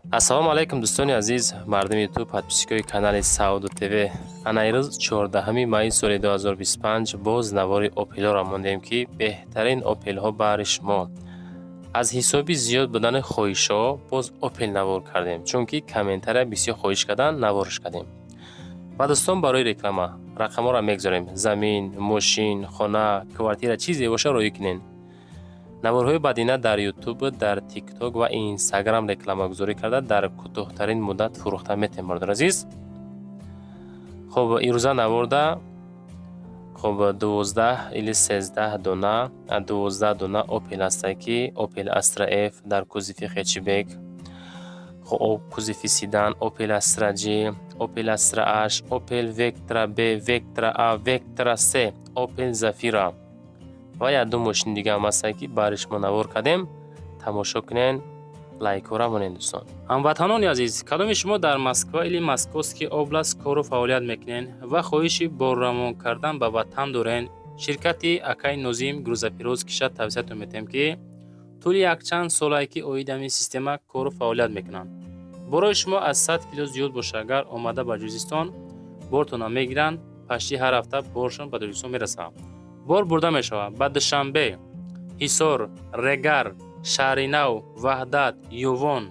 Ассалому алайкум, дӯстони азиз, мардуми Ютуб, подписчикои канали Савдо ТВ. Ана ирӯз, 14 майи соли 2025, боз навори Опелҳоро мондем, ки беҳтарин Опелҳо баҳри шумо. Аз ҳисоби зиёд будани хоҳишҳо боз Опел навор кардем, чунки комментария бисёр хоҳиш кардан, наворш кардем. Ва дӯстон, барои реклама рақамҳоро мегузорем. Замин, мошин, хона, квартира, чизе боша, роӣ кунед. Наворҳои баъдина дар Ютуб, дар Тикток ва Инстаграм рекламагузорӣ карда, дар кӯтоҳтарин муддат фурӯхта метем, бародар азиз. Хуб, ирӯза наворда, хуб, 12 или 13 дона, 12 дона Опел ҳастае, ки Опел Астра Ф дар кузови хэтчбек, кузови седан, Опел Астра Ҷ, Опел Астра H, Опел Вектра Б, Вектра А, Вектра С, Опел Зафира ва як ду мошини дига ҳам ҳастае, ки баҳри шумо навор кардем. Тамошо кунен, лайкҳоро монед, дӯстон. Ҳамватанони азиз, кадоми шумо дар Москва или Московский область кору фаъолият мекунед ва хоҳиши борравон кардан ба ватан дорен, ширкати акаи Нозим грузоперевозкиша тавсиятон метиҳем, ки тӯли якчанд солае ки оид ҳамин система кору фаъолият мекунанд. Борои шумо аз 100 кило зиёд боша, агар омада ба Тоҷикистон бортона мегиранд, пашти ҳар ҳафта боршон ба Тоҷикистон мерасад. Бор бурда мешавад ба Душанбе, Ҳисор, Регар, Шаҳринав, Ваҳдат, Ёвон,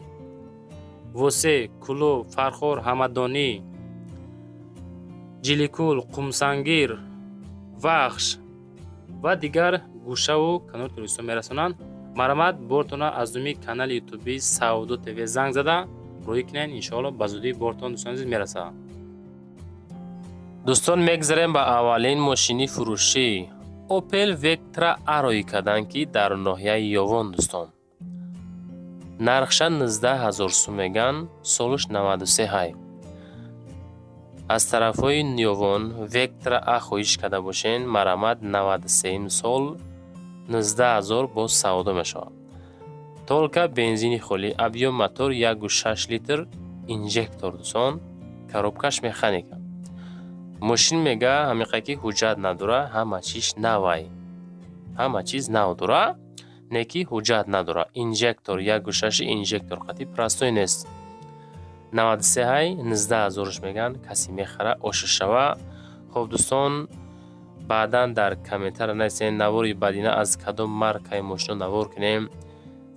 Восе, Кӯлоб, Фархор, Ҳамадонӣ, Ҷиликул, Қумсангир, Вахш ва дигар гӯшаву канори Тоҷикистон мерасонанд. Марҳамат, бортона аз номи канали ютуби Савдо ТВ занг зада роҳӣ кунед. Иншоалло, ба зудӣ бортон, дӯстони азиз, мерасад. Дӯстон, мегзарем ба аввалин мошини фурӯшӣ. Опел Вектра А роӣ карданд, ки дар ноҳияи Ёвон, дӯстон. Нархша 19 000 сум меган, солуш 93 ҳай. Аз тарафҳои Ёвон Вектра А хоҳиш карда бошен, марҳамат, 93 сол, 19 000, боз савдо мешавад. Только бензини холӣ, объём мотор 1,6 литр, инжектор, дӯстон, коробкаш механика. Мошин мега ҳамиқа ки ҳуҷҷат надора, ҳама чиз навай. Ҳама чиз нав дора, не ки ҳуҷҷат надора. Инжектор 1,6 инжектор қатъи простой нест. 93 ҳай, 19 ҳазорш меган, касе мехара, ошиш шава. Хуб, дӯстон, баъдан дар комментария нависен, навори баъдина аз кадом маркаи мошино навор кунем.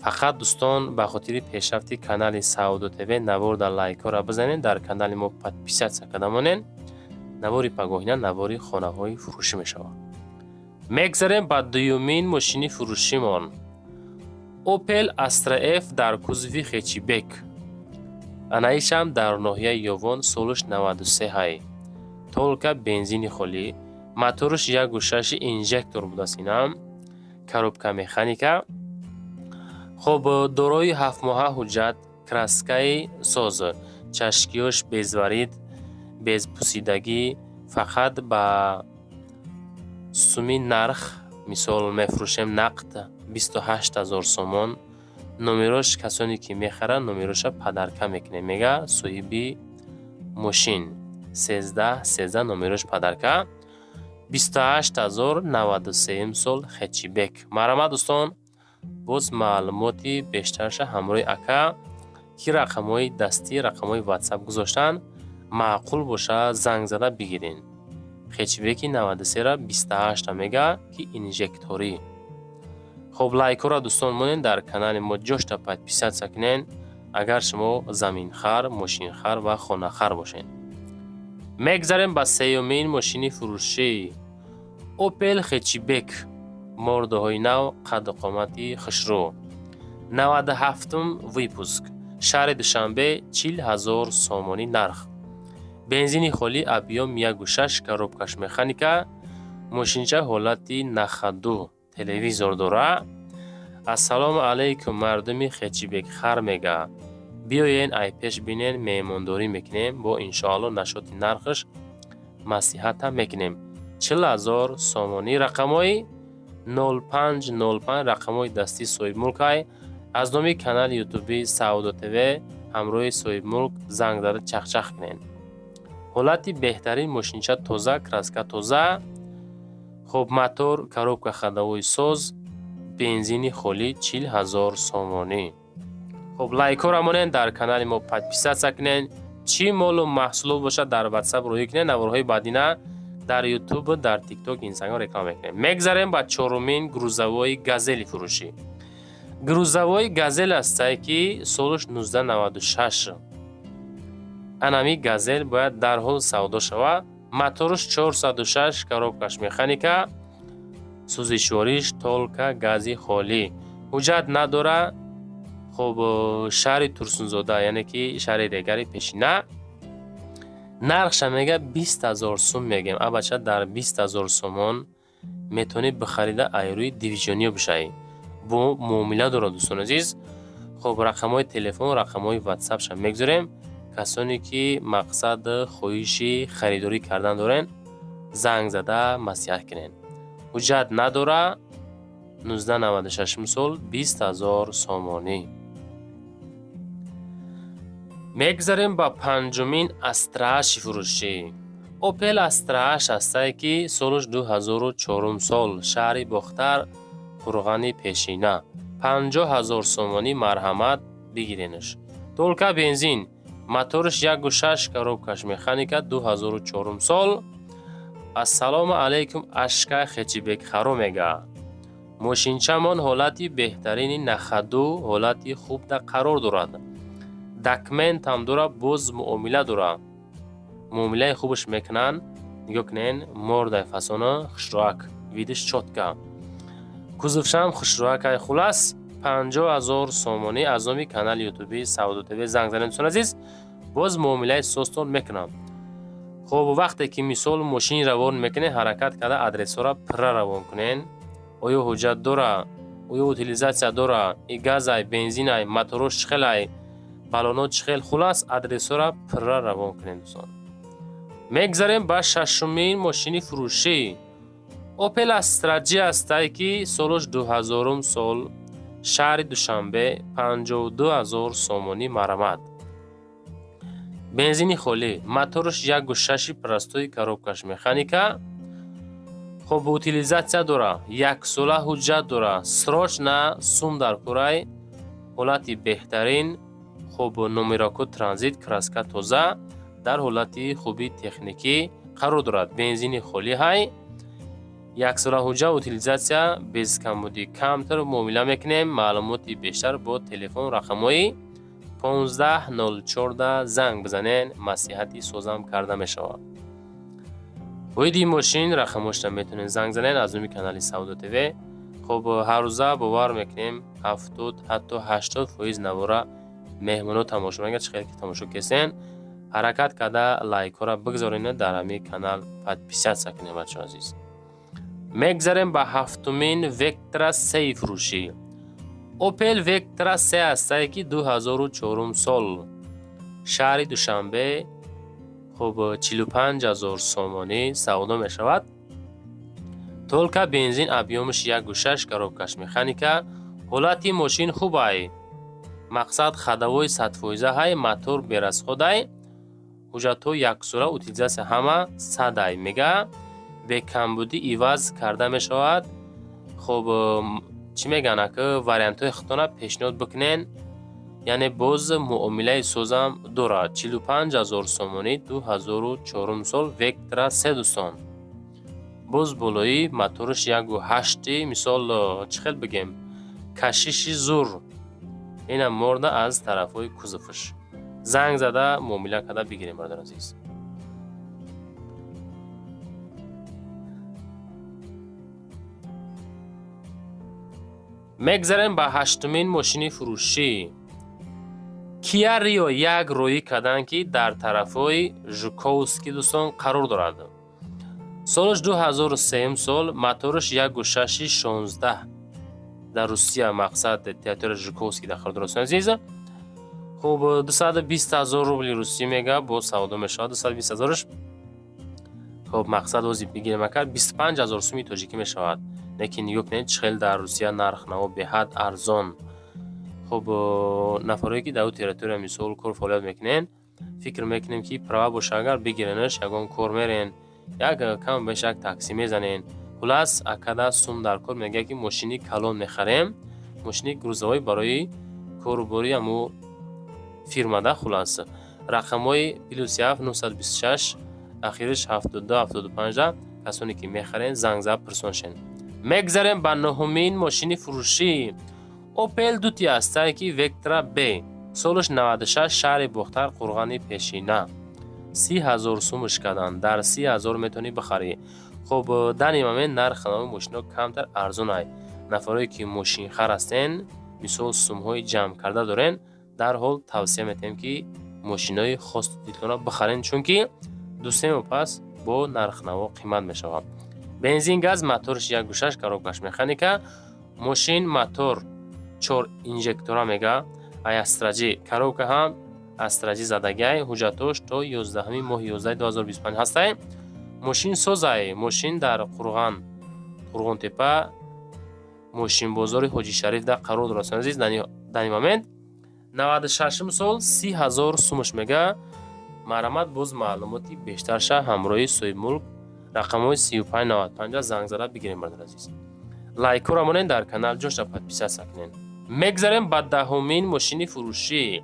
Фақат, дӯстон, ба хотири пешрафти канали Савдо ТВ навор дар лайкҳоро бизанед, дар канали мо подписаться карда монед. Навори пагоҳина навори хонаҳои фурӯшӣ мешавад. Мегзарем ба дуюмин мошини фурӯшимон. Opel Astra F дар кузови хэтчбек. Анаишам дар ноҳияи Ёвон, солуш 93 ҳай. Только бензини холӣ, моторш 1,6 инжектор будааст инам. Коробка механика. Хуб, дорои ҳафтмоҳа ҳуҷҷат, краскаи соз, чашкиёш безварид, без пусидагӣ, фақат ба суми нарх, мисол, мефурӯшем нақд 28 000 сомон. Номерош, касоне ки мехаранд, номероша подарка мекунем, мега соҳиби мошин. 13 13 номерош подарка. 28 000, 93-юм сол, хэтчбек. Марҳамат, дӯстон, боз маълумоти бештарша ҳамроҳи ака, ки рақамҳои дастӣ, рақамҳои Ватсап гузоштанд, маъқул боша, занг зада бигирен. Хэтчбеки 93-ра 28-та мега, ки инжекторӣ. Хуб, лайкҳоро, дӯстон, монед, дар канали мо ҷошта подписаться кунед, агар шумо заминхар, мошинхар ва хонахар бошед. Мегзарем ба сеюмин мошини фурӯшӣ. Опел хэтчбек, мордаҳои нав, қадду қомати хушрӯ, 97-ум выпуск, шаҳри Душанбе, 40 000 сомонӣ нарх, бензини холӣ, объём 1,6, коробкаш механика. Мошинча ҳолати на ходу, телевизор дора. Ассалому алайкум, мардуми хэтчбекхар, мега, биёен, айпеш бинен, меҳмондорӣ мекунем, бо иншоалло нашоти нархаш маслиҳатам мекунем. 40 000 сомонӣ, рақамҳои 05 05 рақамҳои дастии соҳибмулкай. Аз номи канали ютуби Савдо ТВ ҳамроҳи соҳибмулк занг зада чахчах кунед. Ҳолати беҳтарин, мошинча тоза, краска тоза. Хуб, мотор, коробка ходовой соз, бензини холӣ, 40 000 сомонӣ. Хуб. Хуб, лайкҳоро монен, дар канали мо подписаться кунен. Чӣ молу маҳсулот бошад, дар WhatsApp рӯӣ кунен. Наворҳои баъдина дар YouTube, дар TikTok, Instagram реклама мекунем. Мегзарем ба чорумин грузовой газели фурӯшӣ. Грузовой газел астае, ки солаш 1996. Анами газел бояд дарҳол савдо шавад. Моторш 406, коробкаш механика, сӯзишвориш только гази холӣ, ҳуҷҷат надора. Хуб, шаҳри Турсунзода, яъне ки шаҳри Регари пешина. Нархша мега 20 000 сум мегем. Абача, дар 20 000 сомон метавонӣ бихарида, айрӯи движение бишавӣ. Бо муомила дорад, дӯстони азиз. Хуб, рақамҳои телефон, рақамҳои ватсапша мегузорем. Касоне ки мақсад хоҳиши харидорӣ кардан дорен, занг зада маслиҳат кунед. Ҳуҷҷат надора, 1996 сол, 20 000 сомонӣ. Мегзарем ба панҷумин Астрааши фурӯшӣ. Опел Астрааш ҳастае, ки солаш 2004 сол, шаҳри Бохтар, Қурғани пешина, 50 000 сомонӣ, марҳамат, бигиренаш. Только бензин, моторш 1,6, коробкаш механика, 2004 сол. Ассалому алайкум, ашка Хечибек харо мега. Мошинчамон ҳолати беҳтарини на ходу, ҳолати хубда қарор дорад, документам дора, боз муомила дора, муомилаи хубаш мекунанд. Нигоҳ кунен, мордай фасона, хушроак, видиш чётко, кузовшам хушроакай. Хулас, 50 000 сомонӣ. Аз номи канали ютуби Савдо ТВ занг занед, дӯстон азиз, боз муомилаи созтон мекунам. Хуб, вақте ки мисол мошини равон мекунед, ҳаракат карда адресҳоро пурра равон кунед. Оё ҳуҷҷат дора, оё утилизация дора, и газай, бензинай, моторош чӣ хелай, баллоно чӣ хел. Хулас, адресҳоро пурра равон кунед, дӯстон. Мегзарем ба шашумин мошини фурӯшӣ. Опел Астра Ҷи ҳастае, ки солаш 2000 сол, шаҳри Душанбе, 52 000 сомонӣ, марҳамат. Бензини холӣ, моторш 1,6 простой, коробкаш механика. Хуб, утилизация дора, яксола ҳуҷҷат дора, срочно сум дар курай, ҳолати беҳтарин. Хуб, номерако транзит, краска тоза, дар ҳолати хуби техникӣ қарор дорад. Бензини холӣ ҳай, яксола ҳуҷҷат, утилизация, без камбудӣ, камтар муомила мекунем. Маълумоти бештар бо телефон рақамҳои 15 014 занг бизанен, маслиҳати созам карда мешавад. Оиди мошин рақамҳошро метавонед занг занед аз номи канали Савдо ТВ. Хуб, ҳаррӯза бовар мекунем, 70, ҳатто 80% навора меҳмоно тамошо мекунад. Чӣ хеле ки тамошо кесен, ҳаракат карда лайкҳоро бигзоред, дар ҳамин канал подписаться кунед, бачаҳо азиз. Мегзарем ба ҳафтумин Вектра сеи фурӯшӣ. Опел Вектра се ҳастае, ки 2004 сол, шаҳри Душанбе. Хуб, 45 000 сомонӣ савдо мешавад. Только бензин, объёмаш 1,6, коробкаш механика, ҳолати мошин хубай, мақсад ходовой 100% ҳай, мотор без расходай, ҳуҷҷатҳо яксола, утилизация ҳама садай мега, бекамбудӣ иваз карда мешавад. Хуб, чӣ мегӯянд, ака, вариантҳои худтона пешниҳод бикунен, яъне боз муомилаи созам дорад. 45 000 сомонӣ, 2004 сол, Вектра се, дӯстон. Боз болои мотораш 1,8, мисол, чӣ хел бигем, кашиши зур. Инам морда аз тарафҳои кузоваш. Занг зада муомила карда бигирем, бародари азиз. Мегзарем ба ҳаштумин мошини фурӯшӣ. Киа Рио як роӣ карданд, ки дар тарафҳои Жуковский, дӯстон, қарор дорад. Солаш 2003 сол, мотораш 1,6 16, дар Русия, мақсад территория Жуковский дар қарор дорад, азиз. Хуб, 220 000 рубли русӣ мега, боз савдо мешавад 220 ҳазораш. Хуб, мақсад ози бигирем, акар 25 000 суми тоҷикӣ мешавад. Лекин нигоҳ кунед, чӣ хел дар Русия нархнаво беҳад арзон. Хуб, нафарое ки дар ӯ территория мисол кор фаъолият мекунен, фикр мекунем, ки права боша, агар бигиренаш, ягон кор мерен, як кам беш як таксӣ мезанен. Хулас, акада сум дар кор, мегӯяд, ки мошини калон мехарем, мошини грузовой барои Корубори ҳаму фирмада. Хулас, рақамҳои +7 926, ахириш 72 75. Касоне ки мехарен, занг зад, пурсон шен. Мегзарем ба нуҳумин мошини фурӯшӣ. Опел дути ҳастае ки Вектра Б, солаш 96, шаҳри Бохтар, Қурғани Пешина. 30 000 сумаш карданд, дар 30 000 метавонӣ бихарӣ. Хуб, данный момент нархи нави мошино камтар арзонай. Нафарое ки мошинхар ҳастен, мисол, сумҳои ҷамъ карда дорен, дарҳол тавсия метиҳем, ки мошинои хости дилтонро бихарен, чунки 2-3 моҳ пас бо нархнаво қимат мешавад. Бензин, газ, моторш 1,6, коробкаш механика. Мошин мотор чор инжектора мега, ай Астра Ҷи, коробка ҳам Астра Ҷи задагиай. Ҳуҷҷатош то 11-ми моҳи 11 2025 ҳастай. Мошин созай. Мошин дар Қурған, Қурғонтепа, мошинбозори Ҳоҷи Шариф да қарор дорад. Азиз, данный момент 96-ум сол, 30 000 сумаш мега. Марҳамат, боз маълумоти бештарша ҳамроҳи соҳибмулк рақамҳои 3595 занг зада бигирем. Бардар азиз, лайкҳоро монед, дар канал ҷошта подписаться кунед. Мегзарем ба 10-умин мошини фурӯшӣ.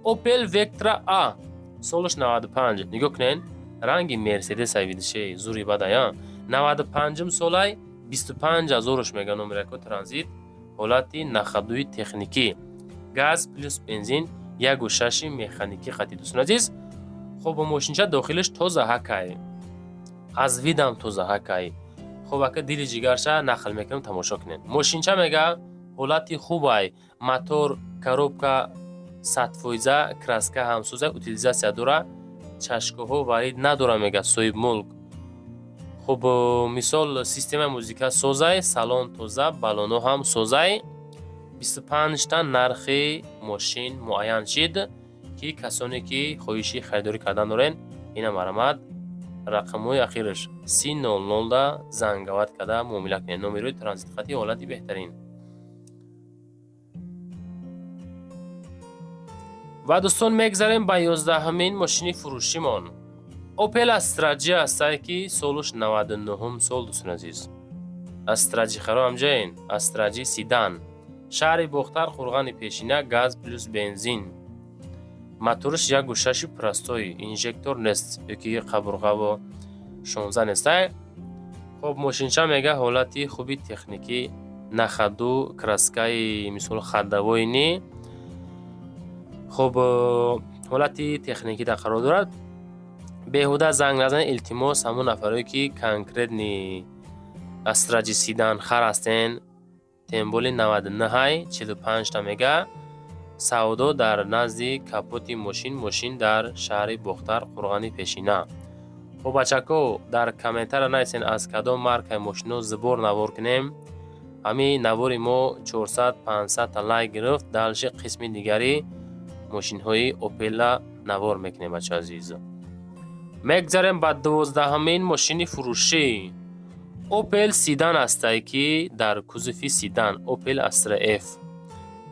Опел Вектра А, солаш 95. Нигоҳ кунед, ранги Мерседес айвидише зури бадая. 95-ум солай, 25 ҳазорш мега. Номерако транзит, ҳолати на ходу и техникӣ, газ плюс бензин, 1,6 механикӣ хати. Дӯстон азиз, хуб, мошинча дохилаш тоза ҳакай, аз видам тоза ҳакай. Хуб, ака, дили ҷигарша нақл мекунам, тамошо кунед. Мошинча мега ҳолати хубай, мотор, коробка 100%, краска ҳамсӯза, утилизация дора, чашкоҳо варид надора, мега соҳибмулк. Хуб, мисол, системаи музика созай, салон тоза, балоно ҳам созай. 25та нархи мошин муайян шид, ки касоне ки хоҳиши харидорӣ кардан дорен, ина марҳамат, рақамҳои ахираш 3000-да зангават карда муомила кунед. Номерои транзитхати, ҳолати беҳтарин. Ва дӯстон, мегзарем ба 11-ҳамин мошини фурӯшимон. Опел Астра Ҷи ҳастае ки солуш 99-ум сол. Дӯстон азиз, Астра Ҷи харо ҳамҷаен. Астра Ҷи седан, шаҳри Бохтар, Қурғани Пешина, газ плюс бензин, моторш 1,6-и простой, инжектор нест ёки қабурғаво 16 нестай. Хоб, мошинча мега ҳолати хуби техникӣ, на ходу, краскаи, мисол, ходовой ни. Хуб, ҳолати техникӣ дар қарор дорад. Беҳуда занг назанед, илтимос. Ҳамон нафарое ки конкретный Астра Ҷи седан хар ҳастен, тем более 99-ай, 45-та мега. Савдо дар назди капоти мошин. Мошин дар шаҳри Бохтар, Қурғани Пешина. Хуб, бачако, дар комментария нависен, аз кадом маркаи мошино сбор навор кунем. Ҳамин навори мо 400-500 та лайк гирифт, дальше қисми дигари мошинҳои Опела навор мекунем. Бача азиз, мегзарем ба 12-ҳамин мошини фурӯшӣ. Опел седан ҳастае ки дар кузови седан, Опел Астра Ф,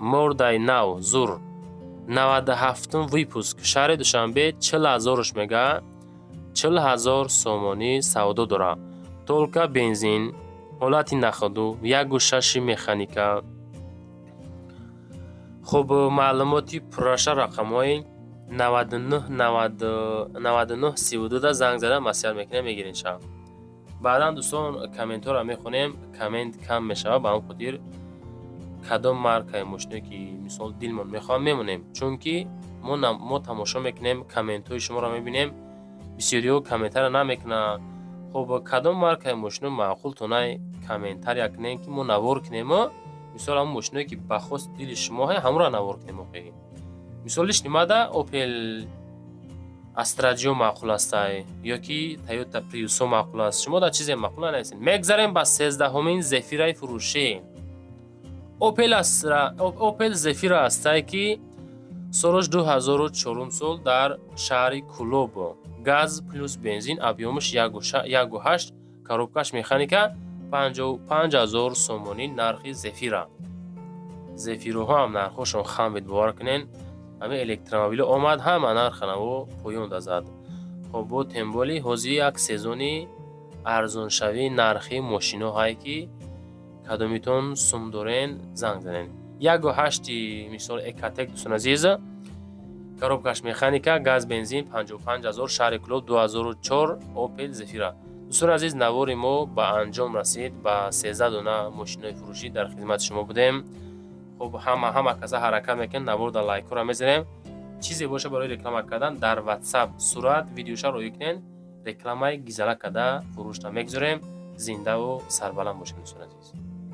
мордаи нав, зур, 97-ум выпуск, шаҳри Душанбе, 40 ҳазорш мега, 40 000 сомонӣ савдо дора. Только бензин, ҳолати на ходу, 1,6 механика. Хуб, маълумоти пурраша рақамҳои 99 99 32-да занг зада маслиҳат мекунем, мегирен шав. Баъдан, дӯстон, комментҳоро мехонем, коммент кам мешавад. Ба ҳамон хотир кадом маркаи мошиное ки, мисол, дилмон мехоҳад, мемонем, чунки мо тамошо мекунем, комментҳои шуморо мебинем, бисёриҳо комментария намекунанд. Хуб, кадом маркаи мошино маъқултонай, комментария кунем, ки мо навор кунемо. Мисол, ҳамон мошиное ки ба хости дили шумо ҳамонро навор кунем. Охи, мисол, лишний мада Опел Астра Ҷио маъқул астай ё ки Тойота Приусо маъқул аст, шумо дар чизе маъқул нанависед. Мегзарем ба 13-ҳумин Зефираи фурӯшӣ. Опел Астра, Опел Зефира ҳастае ки солаш 2004 сол, дар шаҳри Кӯлоб, газ плюс бензин, объёмаш 1,8, коробкаш механика, 55 000 сомонӣ нархи Зефира. Зефироҳо ҳам нархҳошон хам бед, бовар кунен. Ҳамин электромобило омад, ҳама нарханаво поён дазад. Хоб, бо тем более ҳозир як сезони арзоншавии нархи мошино ҳае, ки кадомитон сум дорен, занг занен. 1,8, мисол, Экотек, дӯстон азиз, коробкаш механика, газ, бензин, 55 ҳазор, шаҳри Кӯлоб, 2004 Опел Зефира. Дӯстони азиз, навори мо ба анҷом расид. Ба 13 дона мошинои фурӯшӣ дар хизмати шумо будем. Хуб, ҳама каса ҳаракат мекунем, наворда лайкҳоро мезанем. Чизе боша барои реклама кардан, дар WhatsApp сурат, видеоша роӣ кунед, рекламаи гизала карда фурӯшта мегузорем. Зиндаву сарбаланд бошед, дӯстони азиз.